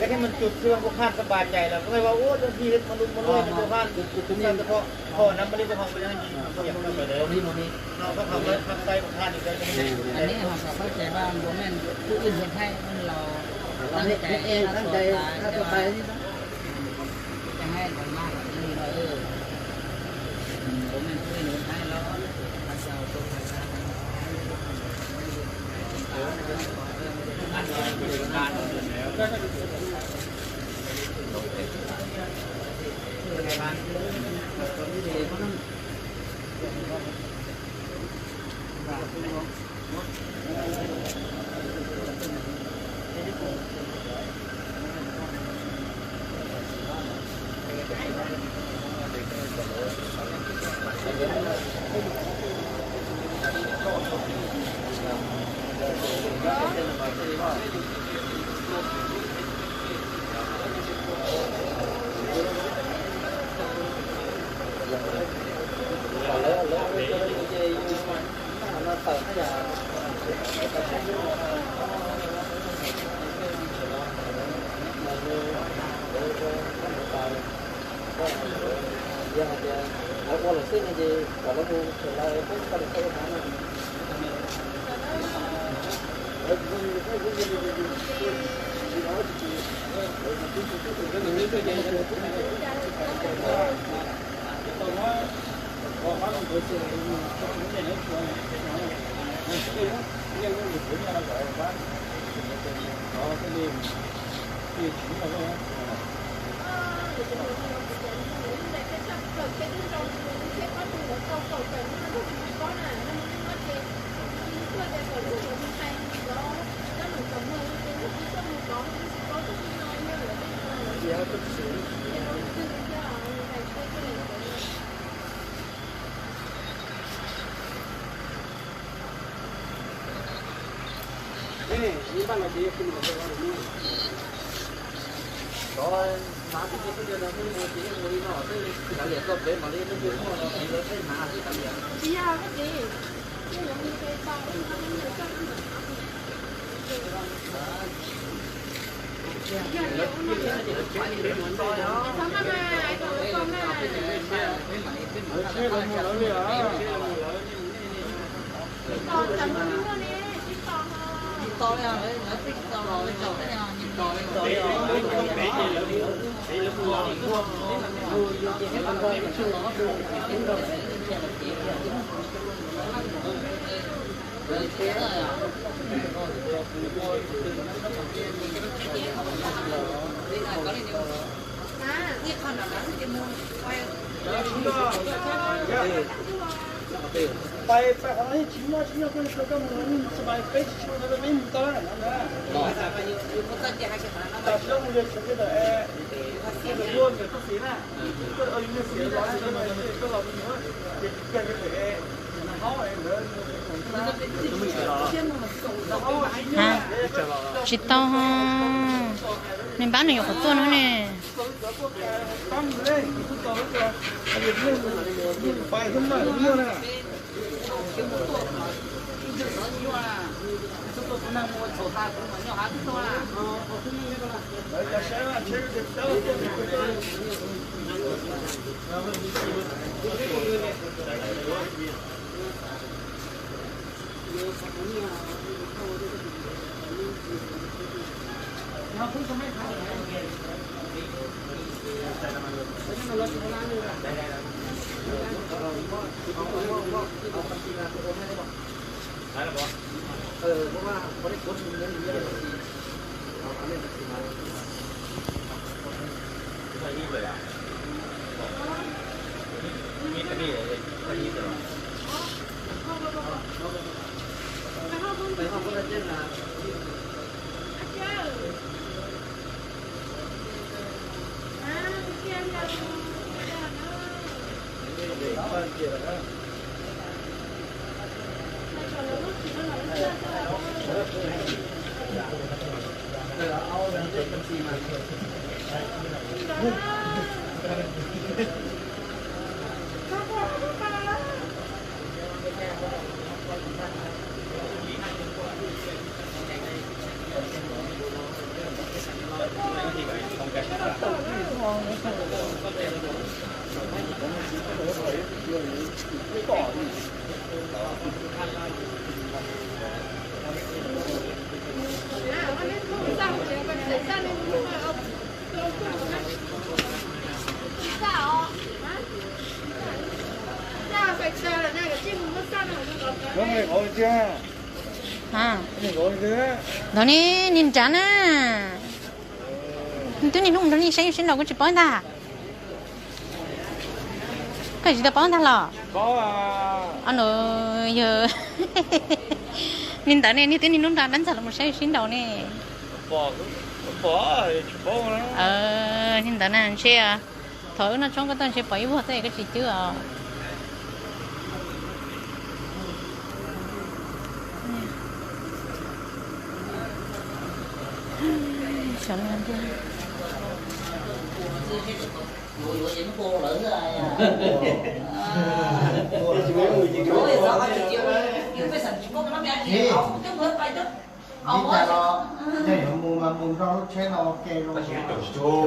Cái này mình chụp xưa, có khan sắp bài chạy là có thể vào ua trong khi hết mà đúng một lối cho tôi khan, chụp xưa cho họ, họ nắm lấy cái họ cái gì, họ không có khan đi cái này. Anv ne ho kom koj cai ua npua mej pub ib nthwv thaib los, ua ntej thaib ua tais, ua ntej thaib ua tais, ua ntej thaib ua tais. Pais, pais qhov no yeej tsis nyuaj, tsis nyuaj, koj li koj mus, peb tsis tshua, peb mus tau na. Tam sim no mus yog tshuav tej tawm, tej tawm tuaj ntawm txoj xiv na, koj li xiav los koj los mus, ces koj li pem, tsis tau, nws npab nws yuav qhov tuaj no ne. Ntawd ne, niag nrad na. Twb niaj hnub nrog nej saib sib nraus koj tsis paub ntag. Koj tsis tau paub ntag los? Yog niag ntawd ne, niag twb niaj hnub nrog dab ntxawg los saib sib nraus ne. Niag ntawd na ntshe thaum wb noj tshoob koj tuaj ntshe pom ib vuag xwb koj tsis cwb os. Ib tsam no yog yuav mus mas mus nrog lub tsheb no ua ke zoo.